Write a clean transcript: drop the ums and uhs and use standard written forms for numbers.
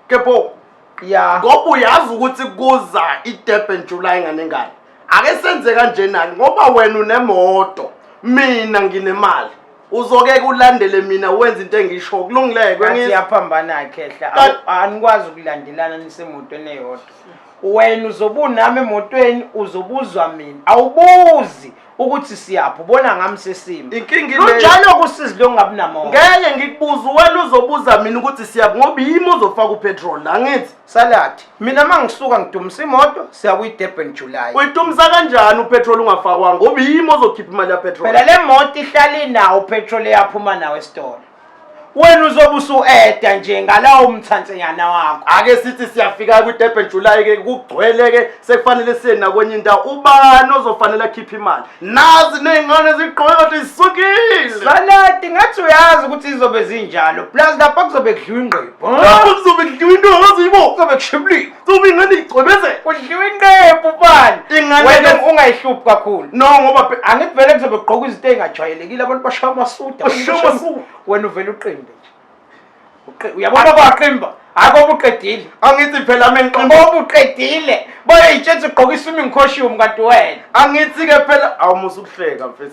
Kepho Ya. Ngoba uyazi ukuthi kuza iDurban July ngane ngane. Ake senze kanjena ngoba wena unemoto, mina nginemali. Uzoke kulandele mina wenze into engisho kulungileke Ngathi ngizwa. yaphambana khehla. Anikwazi ukulandelana nisemotweni eyodwa. Wena uzobe unami emotweni uzobuzwa mina. Awubuzi ukuthi siyaphi ubona ngami sesimo. Inkinga ile. Lunjalo kusizi longabi namoto. Ngeke ngikubuze wena uzobuza mina ukuthi siyaphi ngoba yimi ozofaka upetrol la ngithi. Salad. Mina mangisuka ngidumisa imoto siya kwi-Durban July. Uyidumisa kanjani upetrol ungafakwanga ngoba yimi ozokhipha imali yapetrol. Phela le moto ihlala inawo upetrol eyaphuma nawo esitolo. Wena uzobe usu-eda nje ngalawo mthansenyana wakho. Ake sithi siyafika kwi-Durban July ke kugcwele ke sekufanele siye nakwenye indawo ubani ozofanele akhiphe imali nazi ney'ngane zigqoke kodwa zisukile. Salad ngathi uyazi ukuthi izobe zinjalo. Plus lapha kuzobe kudliwa ingqephu. Lapho kuzobe kudliwa into ongaziyibo. Kuzobe kushibliwe. Kuzobe ingane igcwebezela. Kudliwa ingqephu bani? Ingane Wena ungayihluphi kakhulu. No ngoba Angithi vele kuzobe kugqokwa izinto ey'ngajwayelekile abantu bashaya amasuda. Bashaya amasuda. Wena uvele uqimbe nje. Uyabona kwaqimba. Hayi ngoba uqedile. Angithi phela mengiqimba. Ngoba uqedile. Bayoyitshenza ugqoka i-swimming costume kanti wena. Angithi ke phela awumusa ukuhleka mfethu.